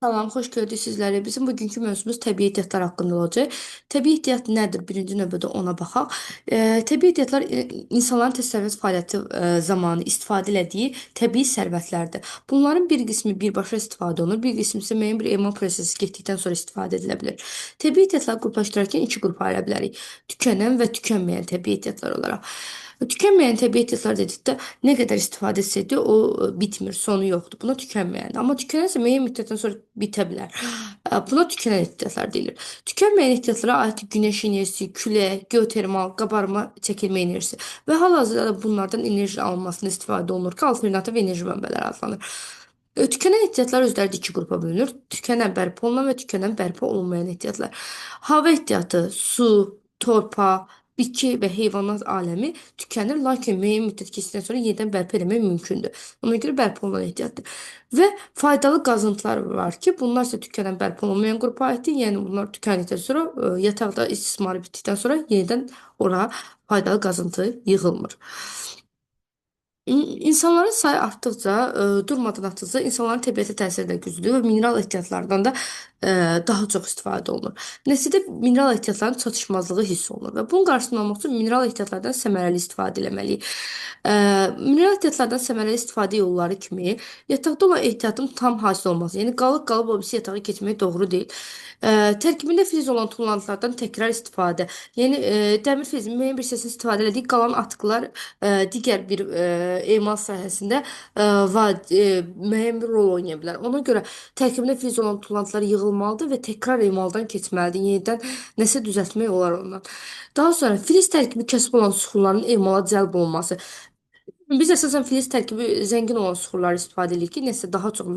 Salam, xoş gördük sizləri. Bizim bugünkü mövzumuz təbii ehtiyatlar haqqında olacaq. Təbii ehtiyat nədir? Birinci növbədə ona baxaq. Təbii ehtiyatlar insanların təsərrüfat fəaliyyəti zamanı istifadə elədiyi təbii sərvətlərdir. Bunların bir qismi birbaşa istifadə olunur, bir qismi isə müəyyən bir emal prosesi getdikdən sonra istifadə edilə bilər. Təbii ehtiyatları qruplaşdırarkən iki qrupa ayıra bilərik. Tükənən və tükənməyən təbii ehtiyatlar olaraq. Tükənməyən təbii ehtiyatlar dedikdə nə qədər istifadə etsəydi o bitmir, sonu yoxdur. Buna tükənməyən. Amma tükənərsə müəyyən müddətdən sonra bitə bilər. Buna tükənən ehtiyatlar deyilir. Tükənməyən ehtiyatlara aid günəş enerjisi, külək, geotermal, qabarma, çəkilmə enerjisi və hal-hazırda da bunlardan enerji alınmasında istifadə olunur ki, alternativ enerji mənbələri adlanır. Tükənən ehtiyatlar özləri də iki qrupa bölünür. Tükənən bərpa olunan və tükənən bərpa olunmayan ehtiyatlar. Hava ehtiyatı, su, torpaq, bitki və heyvanat aləmi tükənir, lakin müəyyən müddət keçdikdən sonra yenidən bərpa eləmək mümkündür. Ona görə bərpa olunan ehtiyatdır. Və faydalı qazıntılar var ki, bunlar isə tükənən bərpa olunmayan qrupa aiddir. Yəni bunlar tükəndikdən sonra yataqda istismarı bitdikdən sonra yenidən ora faydalı qazıntı yığılmır. İnsanların sayı artdıqca, durmadan artdıqca insanların təbiətə təsiri də güclü və mineral ehtiyatlardan da daha çox istifadə olunur. Nəticədə mineral ehtiyatların çatışmazlığı hiss olunur və bunun qarşısını almaq üçün mineral ehtiyatlardan səmərəli istifadə eləməliyik. Mineral ehtiyatlardan səmərəli istifadə yolları kimi yataqda olan ehtiyatın tam hasil olması, yəni qalıq qalıb o birisi yatağa keçmək doğru deyil. Tərkibində filiz olan tullantılardan təkrar istifadə, yəni dəmir filizinin müəyyən bir hissəsini istifadə elədik, qalan atıqlar digər bir emal sahəsində müəyyən bir rol oynaya bilər. Ona görə tərkibində filiz olan tullantılar yığılmalıdır və təkrar emaldan keçməlidir. Yenidən nəsə düzəltmək olar ondan. Daha sonra filiz tərkibi kasıb olan suxurların emala cəlb olunması. Biz əsasən filiz tərkibi zəngin olan suxurları istifadə edirik ki, nəsə daha çox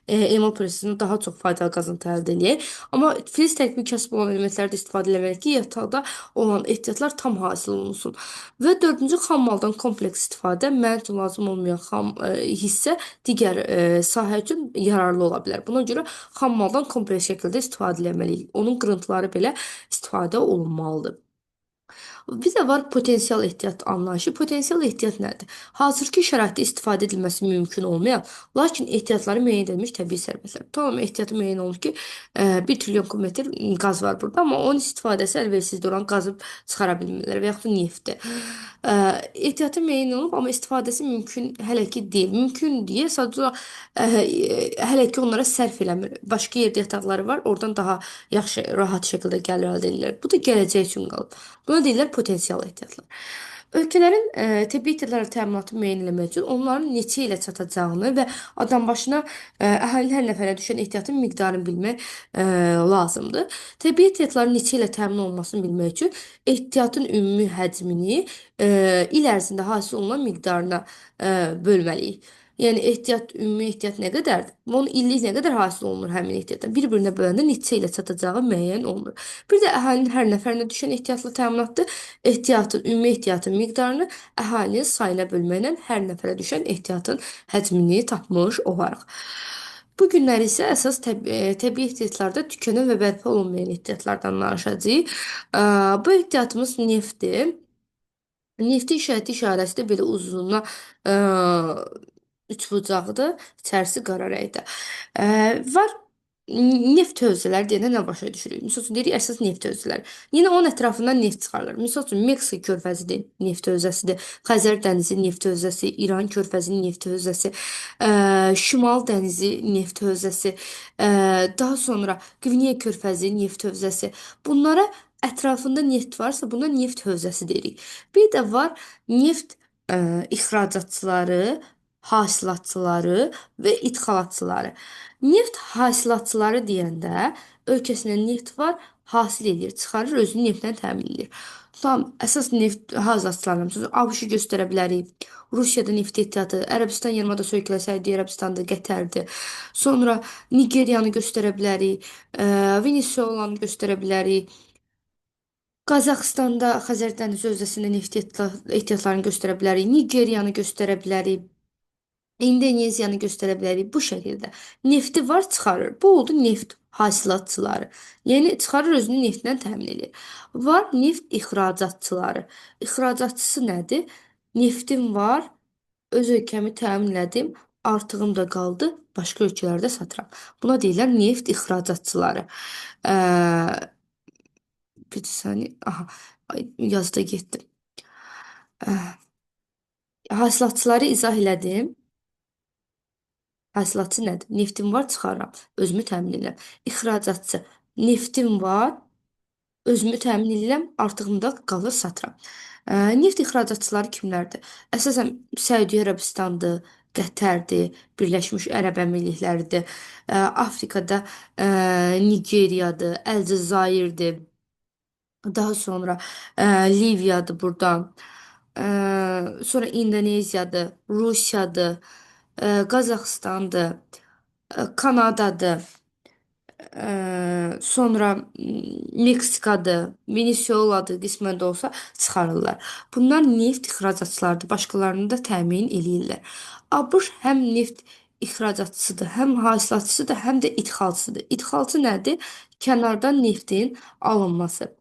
emal prosesində daha çox faydalı qazıntı əldə eləyək. Amma filiz tərkibi kasıb olan elementləri də istifadə eləməliyik ki, yataqda olan ehtiyatlar tam hasil olunsun. Və dördüncü, xammaldan kompleks istifadə mənim üçün lazım olmayan xam hissə digər sahə üçün yararlı ola bilər. Buna görə xammaldan kompleks şəkildə istifadə eləməliyik. Onun qırıntıları belə istifadə olunmalıdır. Bir də var potensial ehtiyat anlayışı. Potensial ehtiyat nədir? Hazırki şəraitdə istifadə edilməsi mümkün olmayan, lakin ehtiyatları müəyyən edilmiş təbii sərvətlər. Tamam, ehtiyatı müəyyən olunur ki, 1 trilyon kubmetr qaz var burada, amma onun istifadəsi əlversizdir, oranı qazıb çıxara bilmirlər və yaxud da neftdir. Ehtiyatı müəyyən olunub, amma istifadəsi mümkün hələ ki deyil. Mümkün deyə sadəcə hələ ki onlara sərf eləmir. Başqa yerdə yataqları var, oradan daha yaxşı, rahat şəkildə gəlir əldə edirlər. Bu da gələcək üçün qalıb. Buna deyirlər potensial ehtiyatlar. Ölkələrin təbii ehtiyatlarla təminatı müəyyən eləmək üçün onların neçə ilə çatacağını və adam başına əhalinin hər nəfərə düşən ehtiyatın miqdarını bilmək lazımdır. Təbii ehtiyatların neçə ilə təmin olunmasını bilmək üçün ehtiyatın ümumi həcmini il ərzində hasil olunan miqdarına bölməliyik. Yəni ehtiyat, ümumi ehtiyat nə qədərdir? Onun illik nə qədər hasil olunur həmin ehtiyatdan? Bir-birinə böləndə neçə ilə çatacağı müəyyən olunur. Bir də əhalinin hər nəfərinə düşən ehtiyatlı təminatdır. Ehtiyatın, ümumi ehtiyatın miqdarını əhalinin sayına bölməklə hər nəfərə düşən ehtiyatın həcmini tapmış olarıq. Bu günlər isə əsas təbii ehtiyatlarda tükənən və bərpa olunmayan ehtiyatlardan danışacağıq. Bu ehtiyatımız neftdir. Neftin işarəti işarəsi də belə uzunluğuna üçbucaqdır, içərisi qara rəngdə. Var neft hövzələri deyəndə nə başa düşürük? Misal üçün deyirik əsas neft hövzələri. Yenə onun ətrafından neft çıxarılır. Misal üçün Meksika körfəzidir, neft hövzəsidir. Xəzər dənizi neft hövzəsi, İran körfəzinin neft hövzəsi, Şimal dənizi neft hövzəsi, daha sonra Qvineya körfəzi neft hövzəsi. Bunlara ətrafında neft varsa buna neft hövzəsi deyirik. Bir də var neft ixracatçıları, hasilatçıları və idxalatçıları. Neft hasilatçıları deyəndə ölkəsində neft var, hasil edir, çıxarır, özünü neftlə təmin edir. Tam əsas neft hasilatçılarından məsələn, ABŞ-ı göstərə bilərik. Rusiyada neft ehtiyatı, Ərəbistan yarımadası ölkələri, Səudiyyə Ərəbistandır, Qətərdir. Sonra Nigeriyanı göstərə bilərik, Venesuelanı göstərə bilərik. Qazaxıstanda Xəzər dənizi hövzəsində neft ehtiyatlarını göstərə bilərik, Nigeriyanı göstərə bilərik. İndoneziyanı göstərə bilərik bu şəkildə. Nefti var, çıxarır. Bu oldu neft hasilatçıları. Yəni çıxarır, özünü neftlə təmin edir. Var neft ixracatçıları. İxracatçısı nədir? Neftim var, öz ölkəmi təmin elədim, Artığım da qaldı, başqa ölkələrdə satıram. Buna deyirlər neft ixracatçıları. Ee, Bir saniyə. Aha, ay, yazıda getdim. Hasilatçıları izah elədim. Hasilatçı nədir? Neftim var, çıxarıram. Özümü təmin edirəm. İxracatçı. Neftim var, özümü təmin edirəm, artığım da qalır, satıram. Neft ixracatçıları kimlərdir? Əsasən Səudiyyə Ərəbistandır, Qətərdir, Birləşmiş Ərəb Əmirlikləridir. Afrikada Nigeriyadır, Əlcəzairdir. Daha sonra Liviyadır buradan. Sonra İndoneziyadır, Rusiyadır, Qazaxıstandır, Kanadadır. Sonra Meksikadır, Venesueladır, qismən də olsa çıxarırlar. Bunlar neft ixracatçılarıdır, başqalarını da təmin eləyirlər. ABŞ həm neft ixracatçısıdır, həm hasilatçısıdır, həm də idxalçıdır. İdxalçı nədir? Kənardan neftin alınması.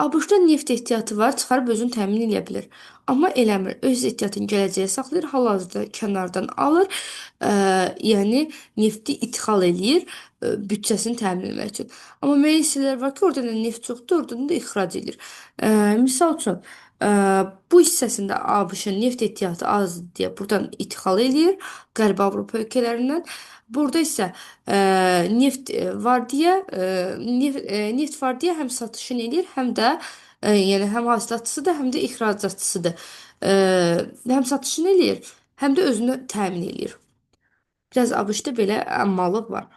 ABŞ-da neft ehtiyatı var, çıxarıb özünü təmin eləyə bilər. Amma eləmir. Öz ehtiyatını gələcəyə saxlayır, hal-hazırda kənardan alır, yəni nefti idxal eləyir, büdcəsini təmin etmək üçün. Amma müəyyən hissələr var ki, oradan da neft çoxdur, oradan da ixrac edir. Misal üçün, bu hissəsində ABŞ-ın neft ehtiyatı azdır deyə buradan idxal eləyir Qərbi Avropa ölkələrindən. Burada isə neft var deyə neft var deyə həm satışını eləyir, həm də yəni həm hasilatçısıdır, həm də ixracatçısıdır. Həm satışını eləyir, həm də özünü təmin eləyir. Biraz ABŞ-da belə əmmalıq var.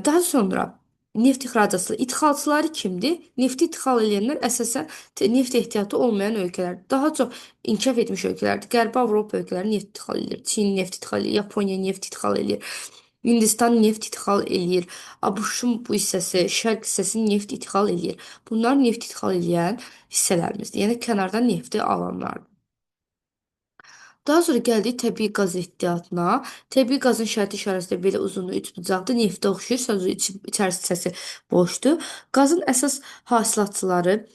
Daha sonra neft ixracatçıları, idxalçıları kimdir? Nefti idxal edənlər əsasən neft ehtiyatı olmayan ölkələrdir. Daha çox inkişaf etmiş ölkələrdir. Qərbi Avropa ölkələri neft idxal edir. Çin neft idxal edir, Yaponiya neft idxal edir. Hindistan neft idxal eləyir. ABŞ-ın bu hissəsi, şərq hissəsi neft idxal eləyir. Bunlar neft idxal eləyən hissələrimizdir. Yəni kənardan nefti alanlardır. Daha sonra gəldik təbii qaz ehtiyatına. Təbii qazın şərti işarəsi də belə uzunluğu üç bucaqdır. Neftə oxşayır, sadəcə içərisi hissəsi boşdur. Qazın əsas hasilatçıları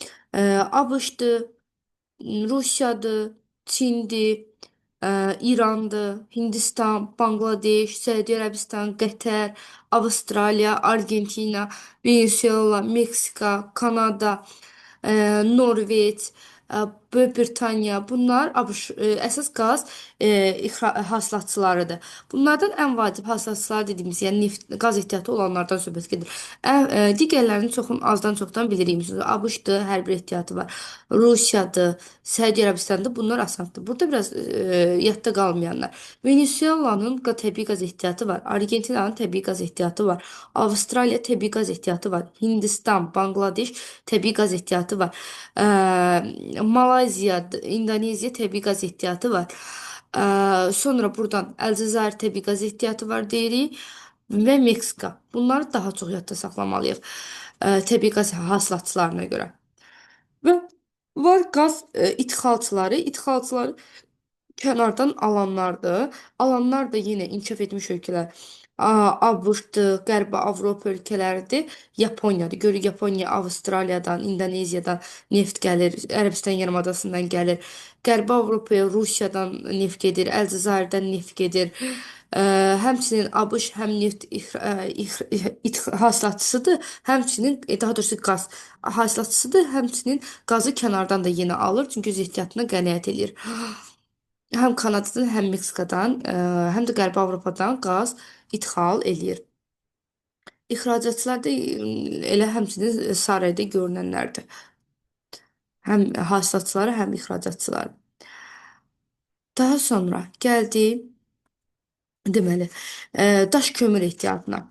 ABŞ-dır, Rusiyadır, Çindir, İrandır, Hindistan, Bangladeş, Səudiyyə Ərəbistan, Qətər, Avstraliya, Argentina, Venesuela, Meksika, Kanada, Norveç, Böyük Britaniya, bunlar ABŞ əsas qaz hasilatçılarıdır. Bunlardan ən vacib hasilatçılar dediyimiz, yəni neft, qaz ehtiyatı olanlardan söhbət gedir. Digərlərinin çoxunu azdan çoxdan bilirik. Məsələn, ABŞ-dır, hər bir ehtiyatı var. Rusiyadır, Səudiyyə Ərəbistanıdır. Bunlar asandır. Burada biraz yadda qalmayanlar. Venesuela'nın təbii qaz ehtiyatı var. Argentinanın təbii qaz ehtiyatı var. Avstraliya təbii qaz ehtiyatı var. Hindistan, Bangladeş təbii qaz ehtiyatı var. Malayziya, İndoneziya təbii qaz ehtiyatı var. Sonra buradan Əlcəzair təbii qaz ehtiyatı var deyirik və Meksika. Bunları daha çox yadda saxlamalıyıq. Təbii qaz hasilatçılarına görə. Və var qaz idxalçıları. İdxalçıları kənardan alanlardır. Alanlar da yenə inkişaf etmiş ölkələr. ABŞ-dır, Qərbi Avropa ölkələridir, Yaponiyadır. Görürük Yaponiya Avstraliyadan, İndoneziyadan neft gəlir, Ərəbistan yarımadasından gəlir. Qərbi Avropaya Rusiyadan neft gedir, Əlcəzairdən neft gedir. Həmçinin ABŞ həm neft hasilatçısıdır, həmçinin daha doğrusu qaz hasilatçısıdır, həmçinin qazı kənardan da yenə alır, çünki öz ehtiyatına qənaət eləyir. Həm Kanadadan, həm Meksikadan, həm də Qərbi Avropadan qaz idxal eləyir. İxracatçılar da elə həmçinin sarayda görünənlərdir. Həm hasilatçıları, həm ixracatçıları. Daha sonra gəldik, deməli, daş kömür ehtiyatına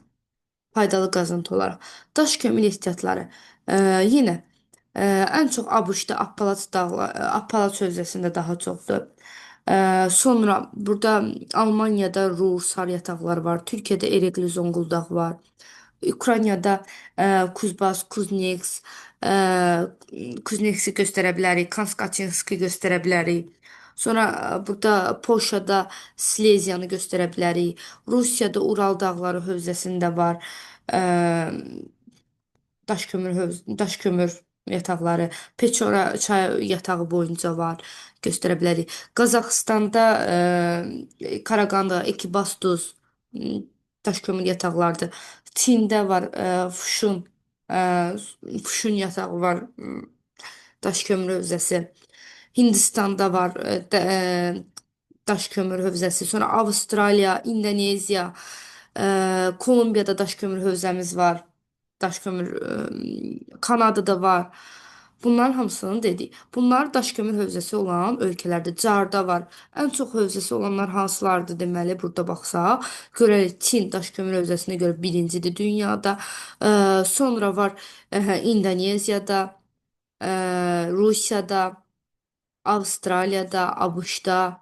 faydalı qazıntı olaraq. Daş kömür ehtiyatları yenə ən çox ABŞ-da Appalaç dağlar, Appalaç hövzəsində daha çoxdur. Sonra burada Almaniyada Ruhr sarı yataqlar var. Türkiyədə Ereğli Zonguldaq var. Ukraynada Kuzbas, Kuznets, Kuznetsi göstərə bilərik, Kanskaçinski göstərə bilərik. Sonra burada Polşada Sileziyanı göstərə bilərik. Rusiyada Ural dağları hövzəsində var. E, daş kömür daş kömür yataqları, Peçora çay yatağı boyunca var, göstərə bilərik. Qazaxıstanda Karaqanda, Ekibastuz m, daş kömür yataqlarıdır. Çində var Fuşun, e, Fuşun yatağı var, daş kömür hövzəsi. Hindistan'da var daş kömür hövzəsi. Sonra Avstraliya, İndoneziya, Kolumbiyada daş kömür hövzəmiz var. Daş kömür Kanadada var. Bunların hamısını dedik. Bunlar daş kömür hövzəsi olan ölkələrdir. Carda var. Ən çox hövzəsi olanlar hansılardır deməli burada baxsaq, görərik Çin daş kömür hövzəsinə görə birincidir dünyada. Sonra var İndoneziyada, Rusiyada, Avstraliyada, ABŞ-da,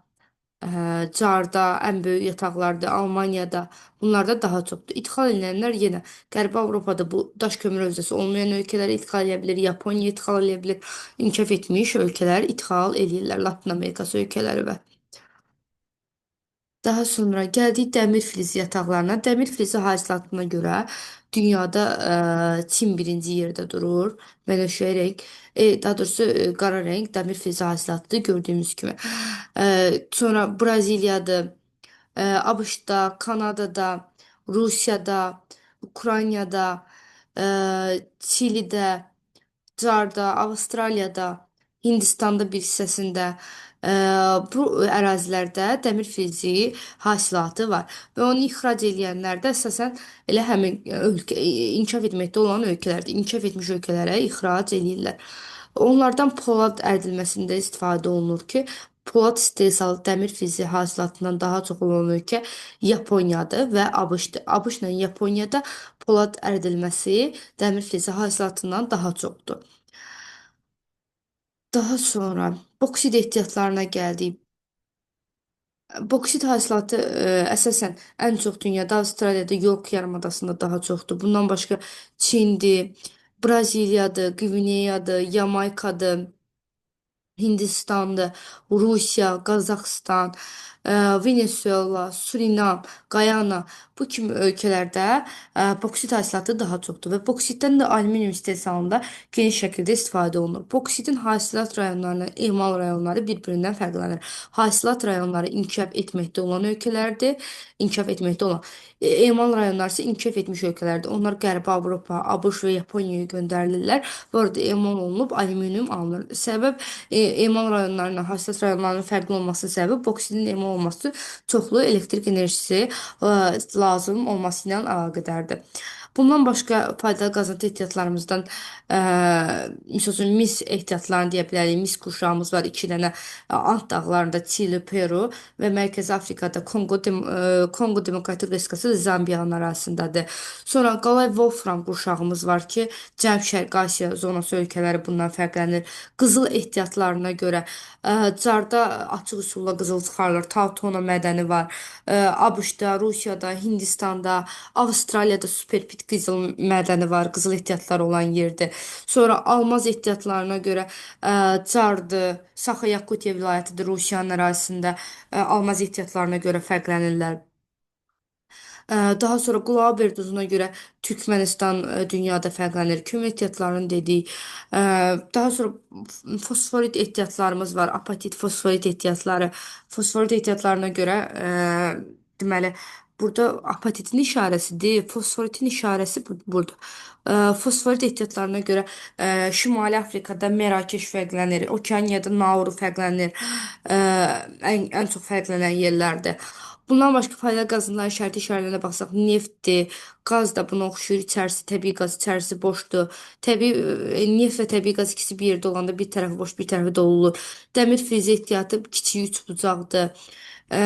Carda ən böyük yataqlardır, Almaniyada. Bunlarda daha çoxdur. İdxal edilənlər yenə Qərbi Avropada bu daş kömür hövzəsi olmayan ölkələr idxal edə bilər, Yaponiya idxal edə bilər, inkişaf etmiş ölkələr idxal eləyirlər, Latın Amerikası ölkələri və daha sonra gəldik dəmir filizi yataqlarına. Dəmir filizi hasilatına görə dünyada Çin birinci yerdə durur. Bənövşəyi rəng, daha doğrusu qara rəng dəmir filizi hasilatıdır gördüyümüz kimi. Sonra Braziliyadır, ABŞ-da, Kanadada, Rusiyada, Ukraynada, e, Çilidə, Carda, Avstraliyada, Hindistanda bir hissəsində bu ərazilərdə dəmir filizi hasilatı var və onu ixrac eləyənlər də əsasən elə həmin ölkə inkişaf etməkdə olan ölkələrdir. İnkişaf etmiş ölkələrə ixrac eləyirlər. Onlardan polad əridilməsində istifadə olunur ki, polad istehsalı dəmir filizi hasilatından daha çox olan ölkə Yaponiyadır və ABŞ-dır. ABŞ-la Yaponiyada polad əridilməsi dəmir filizi hasilatından daha çoxdur. Daha sonra boksit ehtiyatlarına gəldik. Boksit hasilatı əsasən ən çox dünyada Avstraliyada, York yarımadasında daha çoxdur. Bundan başqa Çindir, Braziliyadır, Qvineyadır, Yamaykadır, Hindistandır, Rusiya, Qazaxıstan, Venezuela, Surinam, Gayana bu kimi ölkələrdə boksit hasilatı daha çoxdur və boksitdən də alüminium istehsalında geniş şəkildə istifadə olunur. Boksitin hasilat rayonlarına emal rayonları bir-birindən fərqlənir. Hasilat rayonları inkişaf etməkdə olan ölkələrdir, inkişaf etməkdə olan. Emal rayonları isə inkişaf etmiş ölkələrdir. Onlar Qərbi Avropa, ABŞ və Yaponiyaya göndərilirlər və orada emal olunub alüminium alınır. Səbəb emal rayonlarından hasilat rayonlarının fərqli olmasının səbəbi boksitin emal olması çoxlu elektrik enerjisi lazım olması ilə əlaqədardır. Bundan başqa faydalı qazıntı ehtiyatlarımızdan misal üçün mis ehtiyatlarını deyə bilərik. Mis qurşağımız var 2 dənə Ant dağlarında Çili, Peru və Mərkəzi Afrikada Konqo, Konqo Demokratik Respublikası Zambiyanın arasındadır. Sonra qalay Wolfram qurşağımız var ki, Cənub-Şərqi Asiya zonası ölkələri bundan fərqlənir. Qızıl ehtiyatlarına görə Carda açıq üsulla qızıl çıxarılır. Tautona mədəni var. ABŞ-da, Rusiyada, Hindistanda, Avstraliyada superpit qızıl mədəni var, qızıl ehtiyatları olan yerdir. Sonra almaz ehtiyatlarına görə Cardır, Saxa Yakutiya vilayətidir Rusiyanın ərazisində almaz ehtiyatlarına görə fərqlənirlər. Daha sonra Qulaaber duzuna görə Türkmənistan dünyada fərqlənir. Kömür ehtiyatlarını dedik. Daha sonra fosforit ehtiyatlarımız var. Apatit fosforit ehtiyatları. Fosforit ehtiyatlarına görə deməli burada apatitin işarəsidir. Fosforitin işarəsi burada. Fosforit ehtiyatlarına görə Şimali Afrikada Merakeş fərqlənir. Okeaniyada Nauru fərqlənir. Ən çox fərqlənən yerlərdir. Bundan başqa faydalı qazıntıların şərti işarələrinə baxsaq, neftdir, qaz da buna oxşuyur, içərisi təbii qaz, içərisi boşdur. Təbii neft və təbii qaz ikisi bir yerdə olanda bir tərəfi boş, bir tərəfi dolu olur. Dəmir filizi ehtiyatı kiçik üçbucaqdır. E,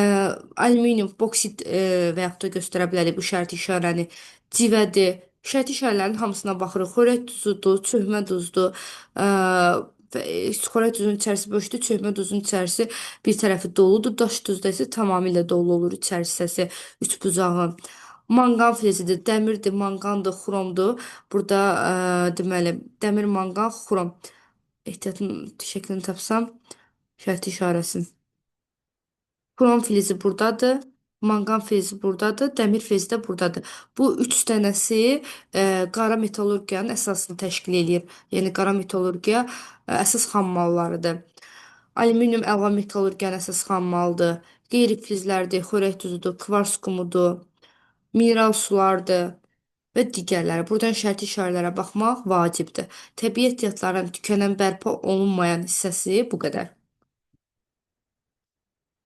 alüminium, boksit və yaxud da göstərə bilərik bu şərti işarəni. Civədir. Şərti işarələrin hamısına baxırıq. Xörək duzudur, çöhmə duzdur. E, xörək duzunun içərisi boşdur, çöhmə duzunun içərisi bir tərəfi doludur. Daş duzda isə tamamilə dolu olur içəri hissəsi üçbucağın. Manqan filizidir, dəmirdir, manqandır, xromdur. Burada deməli dəmir, manqan, xrom. Ehtiyatın şəklini tapsam şərti işarəsini. Xrom filizi buradadır. Manqan filizi buradadır, dəmir filizi də buradadır. Bu üç dənəsi qara metallurgiyanın əsasını təşkil eləyir. Yəni qara metallurgiya əsas xammallarıdır. Alüminium əlva metallurgiyanın əsas xammalıdır. Qeyri-filizlərdir, xörək duzudur, kvars qumudur, mineral sulardır və digərləri. Buradan şərti işarələrə baxmaq vacibdir. Təbii ehtiyatların tükənən, bərpa olunmayan hissəsi bu qədər.